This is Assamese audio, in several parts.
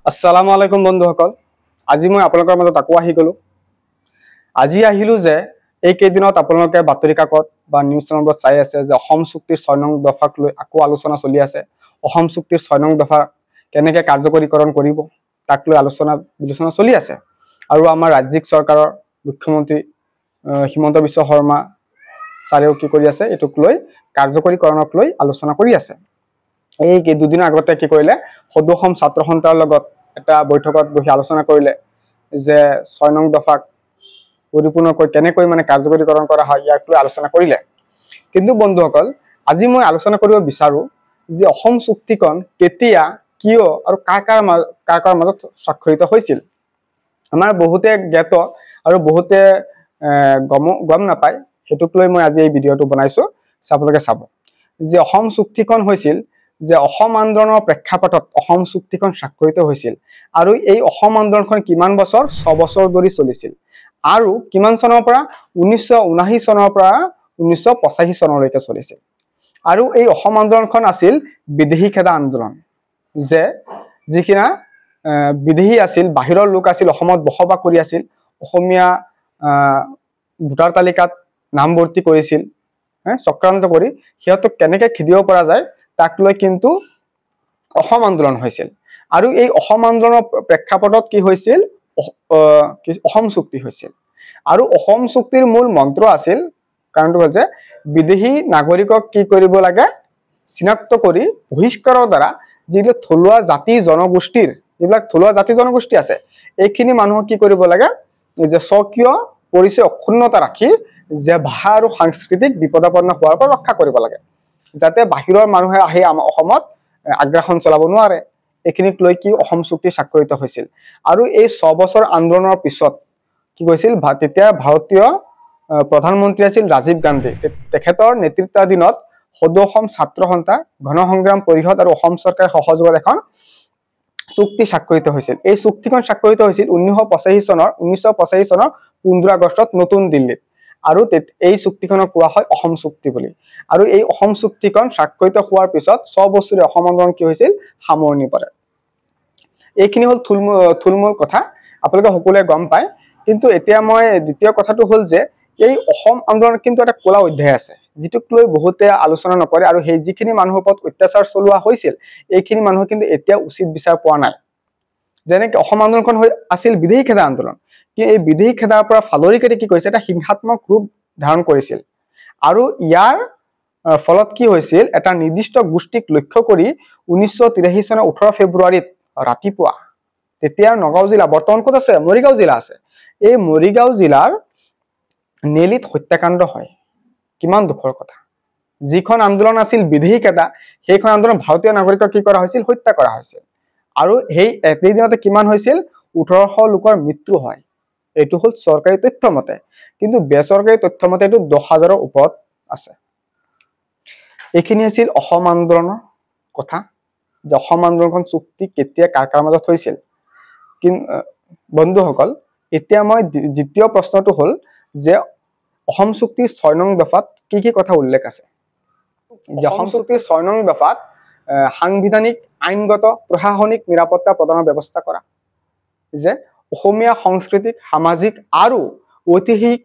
আসসালামু আলাইকুম বন্ধুসকল, আজি মই আপোনালোকৰ মাজত আকৌ আহি গ'লো। আজি আহিলো যে এই কেইদিনত আপোনালোকে বাতৰি কাকত বা নিউজ চেনেলত চাই আছে যে অসম চুক্তিৰ 6 নং দফাক লৈ আকৌ আলোচনা চলি আছে। অসম চুক্তিৰ 6 নং দফা কেনেকৈ কাৰ্যকৰীকৰণ কৰিব তাক লৈ আলোচনা বিলোচনা চলি আছে। আৰু আমাৰ ৰাজ্যিক চৰকাৰৰ মুখ্যমন্ত্ৰী হিমন্ত বিশ্ব শৰ্মা ছাৰেও কি কৰি আছে, এইটোক লৈ কাৰ্যকৰীকৰণক লৈ আলোচনা কৰি আছে। এই দুদিন আগতে কি কৰিলে, সদৌ অসম ছাত্ৰ সন্থাৰ লগত এটা বৈঠকত বহি আলোচনা কৰিলে যে 6 নং দফাক পৰিপূৰ্ণকৈ কেনেকৈ মানে কাৰ্যকৰীকৰণ কৰা হয় ইয়াক লৈ আলোচনা কৰিলে। কিন্তু বন্ধুসকল, আজি মই আলোচনা কৰিব বিচাৰোঁ যে অসম চুক্তিখন কেতিয়া, কিয় আৰু কাৰ কাৰ মাজত স্বাক্ষৰিত হৈছিল। আমাৰ বহুতে জ্ঞাত আৰু বহুতে গম নাপায়, সেইটোক লৈ মই আজি এই ভিডিঅ'টো বনাইছোঁ। আপোনালোকে চাব যে অসম চুক্তিখন হৈছিল যে অসম আন্দোলনৰ প্ৰেক্ষাপটত অসম চুক্তিখন স্বাক্ষৰিত হৈছিল। আৰু এই অসম আন্দোলনখন কিমান বছৰ, 6 বছৰ ধৰি চলিছিল। আৰু কিমান চনৰ পৰা, 1979 চনৰ পৰা 1985 চনলৈকে চলিছিল। আৰু এই অসম আন্দোলনখন আছিল বিদেশী খেদা আন্দোলন, যে যিখিনি বিদেশী আছিল, বাহিৰৰ লোক আছিল, অসমত বসবাস কৰি আছিল, অসমীয়া ভোটাৰ তালিকাত নামভৰ্তি কৰিছিল, চক্ৰান্ত কৰি সিহঁতক কেনেকৈ খেদিব পৰা যায় তাক লৈ কিন্তু অসম আন্দোলন হৈছিল। আৰু এই অসম আন্দোলনৰ প্ৰেক্ষাপটত কি হৈছিল, অসম চুক্তি হৈছিল। আৰু অসম চুক্তিৰ মূল মন্ত্ৰ আছিল, কাৰণটো হ'ল যে বিদেশী নাগৰিকক কি কৰিব লাগে, চিনাক্ত কৰি বহিষ্কাৰৰ দ্বাৰা যিবিলাক থলুৱা জাতি জনগোষ্ঠীৰ, যিবিলাক থলুৱা জাতি জনগোষ্ঠী আছে, এইখিনি মানুহক কি কৰিব লাগে যে স্বকীয় পৰিচয় অক্ষুণ্ণতা ৰাখি যে ভাষা আৰু সাংস্কৃতিক বিপদাপন্ন হোৱাৰ পৰা ৰক্ষা কৰিব লাগে, যাতে বাহিৰৰ মানুহে আহি আমাৰ অসমত আগ্ৰাসন চলাব নোৱাৰে। এইখিনিক লৈ কি অসম চুক্তি স্বাক্ষৰিত হৈছিল। আৰু এই 6 বছৰ আন্দোলনৰ পিছত কি কৈছিল, তেতিয়া ভাৰতীয় প্ৰধানমন্ত্ৰী আছিল ৰাজীৱ গান্ধী, তেখেতৰ নেতৃত্বাধীনত সদৌ অসম ছাত্ৰ সন্থা, গণ সংগ্ৰাম পৰিষদ আৰু অসম চৰকাৰৰ সহযোগত এখন চুক্তি স্বাক্ষৰিত হৈছিল। এই চুক্তিখন স্বাক্ষৰিত হৈছিল 1985 চনৰ 15 আগষ্টত নতুন দিল্লীত। আৰু এই চুক্তিখনক কোৱা হয় অসম চুক্তি বুলি। আৰু এই অসম চুক্তিখন স্বাক্ষৰিত হোৱাৰ পিছত 6 বছৰীয়া অসম আন্দোলন কি হৈছিল, সামৰণি পৰে। এইখিনি হ'ল থুলমূল কথা, আপোনালোকে সকলোৱে গম পায়। কিন্তু এতিয়া মই দ্বিতীয় কথাটো হ'ল যে এই অসম আন্দোলন কিন্তু এটা ক'লা অধ্যায় আছে, যিটোক লৈ বহুতে আলোচনা নকৰে। আৰু সেই যিখিনি মানুহৰ ওপৰত অত্যাচাৰ চলোৱা হৈছিল, এইখিনি মানুহ কিন্তু এতিয়া উচিত বিচাৰ পোৱা নাই। যেনেকে অসম আন্দোলনখন হৈ আছিল বিদেশী খেদা আন্দোলন, কিন্তু এই বিদেশী খেদাৰ পৰা ফালৰি কাটি কি কৰিছে, এটা হিংসাত্মক ৰূপ ধাৰণ কৰিছিল। আৰু ইয়াৰ ফলত কি হৈছিল, এটা নিৰ্দিষ্ট গোষ্ঠীক লক্ষ্য কৰি 1983 চনৰ 18 ফেব্ৰুৱাৰীত ৰাতিপুৱা, তেতিয়া নগাঁও জিলা, বৰ্তমান ক'ত আছে, মৰিগাঁও জিলা আছে, এই মৰিগাঁও জিলাৰ নেলিত হত্যাকাণ্ড হয়। কিমান দুখৰ কথা, যিখন আন্দোলন আছিল বিদেশী খেদা, সেইখন আন্দোলন ভাৰতীয় নাগৰিকক কি কৰা হৈছিল, হত্যা কৰা হৈছিল। আৰু সেই একেদিনতে কিমান হৈছিল, 1800 লোকৰ মৃত্যু হয়। এইটো হ'ল চৰকাৰী তথ্য মতে, কিন্তু বেচৰকাৰী তথ্য মতে এইটো 10,000ৰ ওপৰত আছে। এইখিনি আছিল অসম আন্দোলনৰ কথা, যে অসম আন্দোলনখন চুক্তি কেতিয়া কাৰ কাৰ মাজত হৈছিল। কিন্তু বন্ধুসকল, এতিয়া মই দ্বিতীয় প্ৰশ্নটো হ'ল যে অসম চুক্তিৰ 6 নং দফাত কি কি কথা উল্লেখ আছে। যে অসম চুক্তিৰ 6 নং দফাত সাংবিধানিক, আইনগত, প্ৰশাসনিক নিৰাপত্তা প্ৰদানৰ ব্যৱস্থা কৰা, যে অসমীয়া সাংস্কৃতিক, সামাজিক আৰু ঐতিহাসিক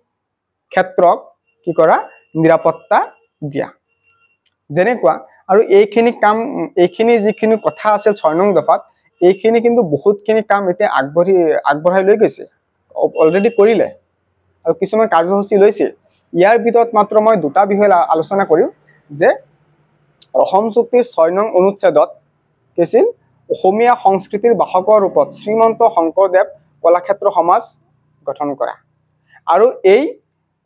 ক্ষেত্ৰক কি কৰা, নিৰাপত্তা দিয়া, যেনেকুৱা। আৰু এইখিনি কাম, এইখিনি যিখিনি কথা আছিল 6 নং দফাত, এইখিনি কিন্তু বহুতখিনি কাম এতিয়া আগবঢ়াই লৈ গৈছে, অলৰেডি কৰিলে আৰু কিছুমান কাৰ্যসূচী লৈছে। ইয়াৰ ভিতৰত মাত্ৰ মই দুটা বিষয় আলোচনা কৰিম, যে অসম চুক্তিৰ 6 নং অনুচ্ছেদত কৈছিল অসমীয়া সংস্কৃতিৰ বাহকৰ ৰূপত শ্ৰীমন্ত শংকৰদেৱ কলাক্ষেত্ৰ সমাজ গঠন কৰা। আৰু এই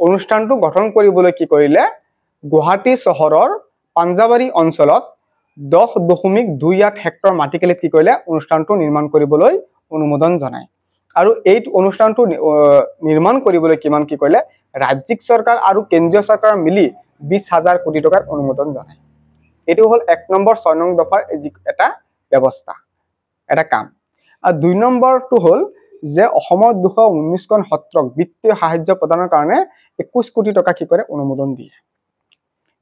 অনুষ্ঠানটো গঠন কৰিবলৈ কি কৰিলে, গুৱাহাটী চহৰৰ পাঞ্জাবাৰী অঞ্চলত 10.28 হেক্টৰ মাটিকালিত কি কৰিলে, অনুষ্ঠানটো নিৰ্মাণ কৰিবলৈ অনুমোদন জনায়। আৰু এই অনুষ্ঠানটো নিৰ্মাণ কৰিবলৈ কিমান কি কৰিলে, ৰাজ্যিক চৰকাৰ আৰু কেন্দ্ৰীয় চৰকাৰ মিলি 20,000 কোটি টকাৰ অনুমোদন জনায়। এইটো হ'ল 1 নম্বৰ 6 নং দফাৰ এটা ব্যৱস্থা, এটা কাম। আৰু 2 নম্বৰটো হ'ল যে অসমৰ 219খন সত্ৰক বিত্তীয় সাহায্য প্ৰদানৰ কাৰণে 21 কোটি টকা কি কৰে, অনুমোদন দিয়ে।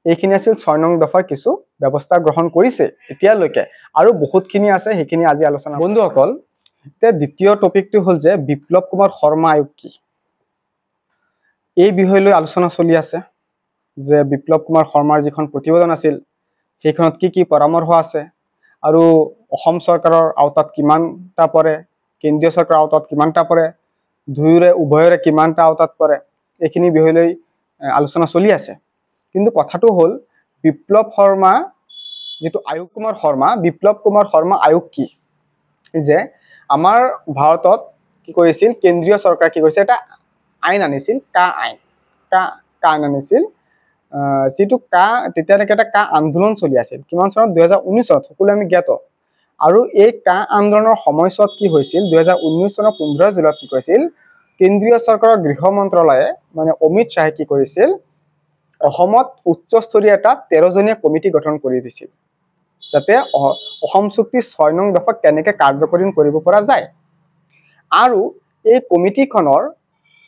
এইখিনি আছিল 6 নং দফাৰ কিছু ব্যৱস্থা গ্ৰহণ কৰিছে এতিয়ালৈকে, আৰু বহুতখিনি আছে, সেইখিনি আজি আলোচনা। বন্ধুসকল, এতিয়া দ্বিতীয় টপিকটো হ'ল যে বিপ্লৱ কুমাৰ শৰ্মা আয়োগ কি, এই বিষয় লৈ আলোচনা চলি আছে যে বিপ্লৱ কুমাৰ শৰ্মাৰ যিখন প্ৰতিবেদন আছিল সেইখনত কি কি পৰামৰ্শ আছে আৰু অসম চৰকাৰৰ আওতাত কিমানটা পৰে, কেন্দ্ৰীয় চৰকাৰৰ আওতাত কিমানটা পৰে, দুয়োৰে উভয়ৰে কিমানটা আওতাত পৰে, এইখিনি বিষয় লৈ আলোচনা চলি আছে। কিন্তু কথাটো হ'ল বিপ্লৱ শৰ্মা যিটো আয়োগ কুমাৰ শৰ্মা, বিপ্লৱ কুমাৰ শৰ্মা আয়োগ কি, যে আমাৰ ভাৰতত কি কৰিছিল কেন্দ্ৰীয় চৰকাৰে কি কৰিছে এটা আইন আনিছিল, কা আইন, কা কা আইন আনিছিল। যিটো কা তেতিয়ালৈকে এটা কা আন্দোলন চলি আছিল, কিমান চনত, 2019 চনত, সকলোৱে আমি জ্ঞাত। আৰু এই কা আন্দোলনৰ সময়ছোৱাত কি হৈছিল, 2019 চনৰ 15 জুলাইত কি কৰিছিল কেন্দ্ৰীয় চৰকাৰৰ গৃহ মন্ত্ৰালয়ে মানে অমিত শ্বাহে কি কৰিছিল অসমত উচ্চস্তৰীয় এটা 13জনীয়া কমিটি গঠন কৰি দিছিল, যাতে অসম চুক্তি 6 নং দফা কেনেকৈ কাৰ্যকৰী কৰিব পৰা যায়। আৰু এই কমিটিখনৰ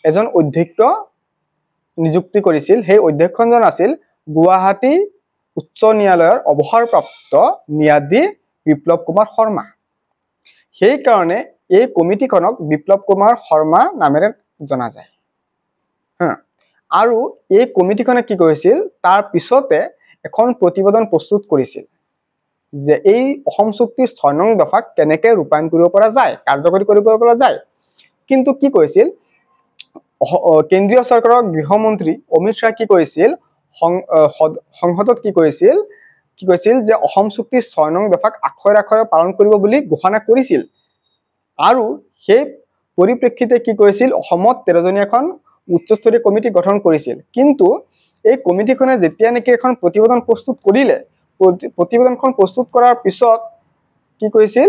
এজন অধ্যক্ষ নিযুক্তি কৰিছিল, সেই অধ্যক্ষজন আছিল গুৱাহাটী উচ্চ ন্যায়ালয়ৰ অৱসৰপ্ৰাপ্ত ন্যায়াধীশ বিপ্লৱ কুমাৰ শৰ্মা। সেইকাৰণে এই কমিটিখনক বিপ্লৱ কুমাৰ শৰ্মা নামেৰে জনা যায়। আৰু এই কমিটিখনে কি কৰিছিল, তাৰ পিছতে এখন প্ৰতিবেদন প্ৰস্তুত কৰিছিল যে এই অসম চুক্তিৰ 6 নং দফাক কেনেকৈ ৰূপায়ণ কৰিব পৰা যায়, কাৰ্যকৰী কৰিব পৰা যায়। কিন্তু কি কৰিছিল কেন্দ্ৰীয় চৰকাৰৰ গৃহমন্ত্ৰী অমিত শ্বাহ কি কৰিছিল সংসদত কি কৈছিল যে অসম চুক্তিৰ 6 নং দফাক আখৰে আখৰে পালন কৰিব বুলি ঘোষণা কৰিছিল। আৰু সেই পৰিপ্ৰেক্ষিতে কি কৰিছিল অসমত 13জনীয়া এখন উচ্চস্তৰীয় কমিটি গঠন কৰিছিল। কিন্তু এই কমিটিখনে যেতিয়া নেকি এখন প্ৰতিবেদন প্ৰস্তুত কৰিলে, প্ৰতিবেদনখন প্ৰস্তুত কৰাৰ পিছত কি কৰিছিল,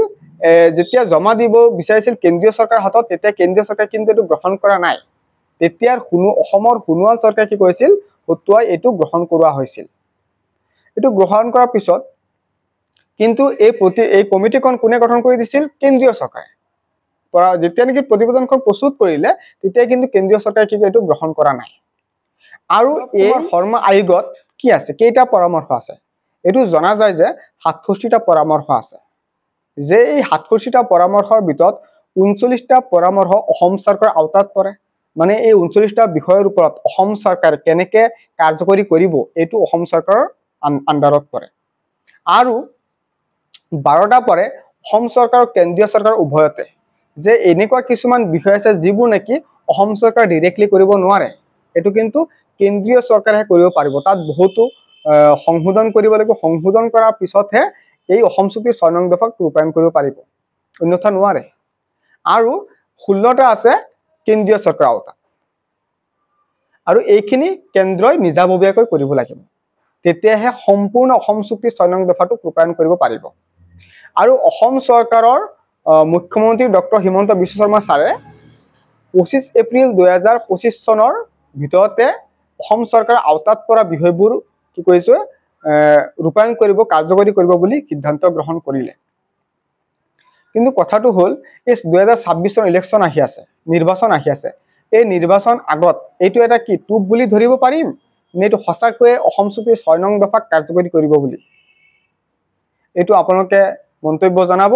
যেতিয়া জমা দিব বিচাৰিছিল কেন্দ্ৰীয় চৰকাৰৰ হাতত, তেতিয়া কেন্দ্ৰীয় চৰকাৰে কিন্তু এইটো গ্ৰহণ কৰা নাই। তেতিয়াৰ অসমৰ সোণোৱাল চৰকাৰে কি কৰিছিল, হতুৱাই এইটো গ্ৰহণ কৰোৱা হৈছিল। এইটো গ্ৰহণ কৰাৰ পিছত কিন্তু এই কমিটিখন কোনে গঠন কৰি দিছিল, কেন্দ্ৰীয় চৰকাৰে। যেতিয়া নেকি প্ৰতিবেদনখন প্ৰস্তুত কৰিলে তেতিয়া কিন্তু কেন্দ্ৰীয় চৰকাৰে কি এইটো গ্ৰহণ কৰা নাই। আৰু এই শৰ্মা আয়োগত কি আছে, কেইটা পৰামৰ্শ আছে, এইটো জনা যায় যে 67টা পৰামৰ্শ আছে। যে এই 67টা পৰামৰ্শৰ ভিতৰত 39টা পৰামৰ্শ অসম চৰকাৰৰ আওতাত পৰে, মানে এই 39টা বিষয়ৰ ওপৰত অসম চৰকাৰে কেনেকে কাৰ্যকৰী কৰিব এইটো অসম চৰকাৰৰ আণ্ডাৰত পৰে। আৰু 12টা পৰে অসম চৰকাৰ কেন্দ্ৰীয় চৰকাৰ উভয়তে, যে এনেকুৱা কিছুমান বিষয় আছে যিবোৰ নেকি অসম চৰকাৰ ডিৰেক্টলি কৰিব নোৱাৰে, এইটো কিন্তু কেন্দ্ৰীয় চৰকাৰেহে কৰিব পাৰিব। তাত বহুতো সংশোধন কৰিব লাগিব, সংশোধন কৰাৰ পিছতহে এই অসম চুক্তিৰ 6 নং দফাক ৰূপায়ণ কৰিব পাৰিব, অন্যথা নোৱাৰে। আৰু 16টা আছে কেন্দ্ৰীয় চৰকাৰৰ আওতাত, আৰু এইখিনি কেন্দ্ৰই নিজাববীয়াকৈ কৰিব লাগিব, তেতিয়াহে সম্পূৰ্ণ অসম চুক্তিৰ 6 নং দফাটোক ৰূপায়ণ কৰিব পাৰিব। আৰু অসম চৰকাৰৰ মুখ্যমন্ত্ৰী ডক্টৰ হিমন্ত বিশ্ব শৰ্মা ছাৰে 25 এপ্ৰিল 2025 চনৰ ভিতৰতে অসম চৰকাৰৰ আওতাত পৰা বিষয়বোৰ কি কৰিছে ৰূপায়ণ কৰিব, কাৰ্যকৰী কৰিব বুলি সিদ্ধান্ত গ্ৰহণ কৰিলে। কিন্তু কথাটো হ'ল এই 2026 চনৰ ইলেকশ্যন আহি আছে, নিৰ্বাচন আহি আছে, এই নিৰ্বাচন আগত এইটো এটা কি টোপ বুলি ধৰিব পাৰিম নে এইটো সঁচাকৈয়ে অসম চুক্তিৰ 6 নং দফাক কাৰ্যকৰী কৰিব বুলি, এইটো আপোনালোকে মন্তব্য জনাব।